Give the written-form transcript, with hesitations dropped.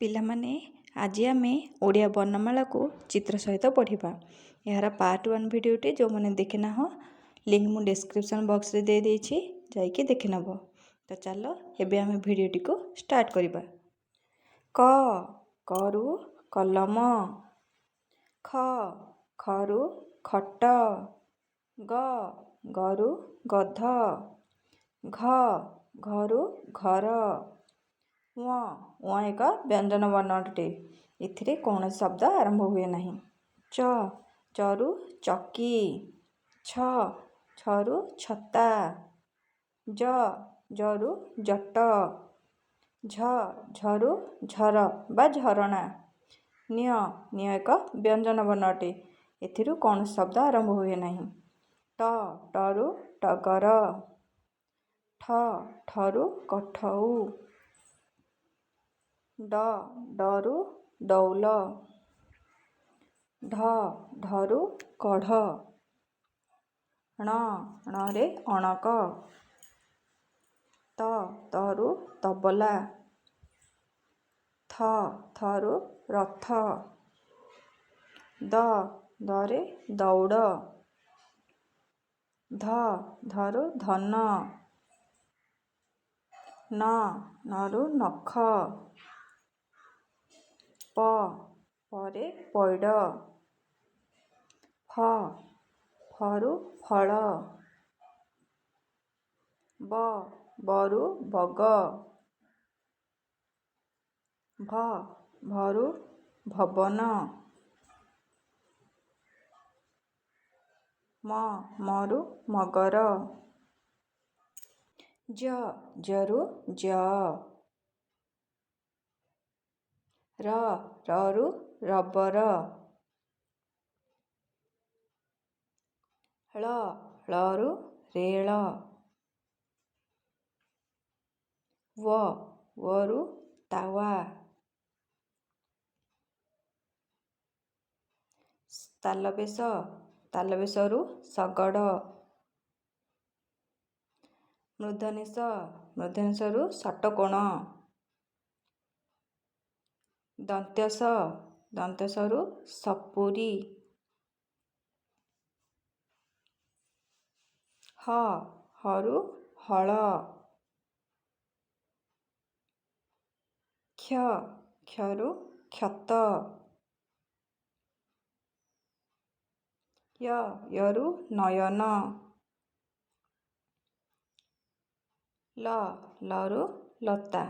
ପିଲାମାନେ, ଆଜି ଆମେ ଓଡ଼ିଆ ବର୍ଣ୍ଣମାଳାକୁ ଚିତ୍ର ସହିତ ପଢ଼ିବା। ଏହାର ପାର୍ଟ 1 ଭିଡ଼ିଓଟି ଯେଉଁମାନେ ଦେଖିନାହ, ଲିଙ୍କ୍ ମୁଁ ଡେସ୍କ୍ରିପସନ୍ ବକ୍ସରେ ଦେଇଦେଇଛି, ଯାଇକି ଦେଖିନେବ। ତ ଚାଲ, ଏବେ ଆମେ ଭିଡ଼ିଓଟିକୁ ଷ୍ଟାର୍ଟ କରିବା। କ, କରୁ କଲମ। ଖ, ଖରୁ ଖଟ। ଗ, ଗରୁ ଗଧ। ଘ, ଘରୁ ଘର। ଙ, ଙ ଏକ ବ୍ୟଞ୍ଜନ ବର୍ଣ୍ଣ ଅଟେ, ଏଥିରେ କୌଣସି ଶବ୍ଦ ଆରମ୍ଭ ହୁଏ ନାହିଁ। ଚ, ଚରୁ ଚକି। ଛ, ଛରୁ ଛତା। ଜ, ଜରୁ ଜଟ। ଝ, ଝରୁ ଝର ବା ଝରଣା। ନ୍ୟ, ନ୍ୟ ଏକ ବ୍ୟଞ୍ଜନ ବର୍ଣ୍ଣ ଅଟେ, ଏଥିରୁ କୌଣସି ଶବ୍ଦ ଆରମ୍ଭ ହୁଏ ନାହିଁ। ଟ, ଟରୁ ଟଗର। ଠ, ଠରୁ କଠଉ। ଡ, ଡରୁ ଡଉଲ। ଢ, ଢରୁ କଢ଼। ଣ, ଣରେ ଅଣକ। ତ, ତରୁ ତବଲା। ଥ, ଥରୁ ରଥ। ଦ, ଦରେ ଦୌଡ଼। ଧ, ଧରୁ ଧନ। ନ, ନରୁ ନଖ। ପ, ପରେ ପଇଡ଼। ଫ, ଫରୁ ଫଳ। ବ, ବରୁ ବଗ। ଭ, ଭରୁ ଭବନ। ମ, ମରୁ ମଗର। ଜ, ଜରୁ ଯଅ। ର, ରରୁ ରବର। ଳ, ଳରୁ ରେଳ। ୱ, ୱରୁ ତାୱା। ତାଲବେଶ, ତାଲବେଶରୁ ଶଗଡ଼। ମୂର୍ଦ୍ଧନ୍ୟ ଷ, ମୂର୍ଦ୍ଧନ୍ୟ ଷରୁ ଷଟ୍କୋଣ। ଦନ୍ତ୍ୟ ସ, ଦନ୍ତ୍ୟ ସରୁ ସପୁରୀ। ହ, ହରୁ ହଳ। କ୍ଷ, କ୍ଷରୁ କ୍ଷତ। ୟ, ୟରୁ ନୟନ। ଲ, ଲରୁ ଲତା।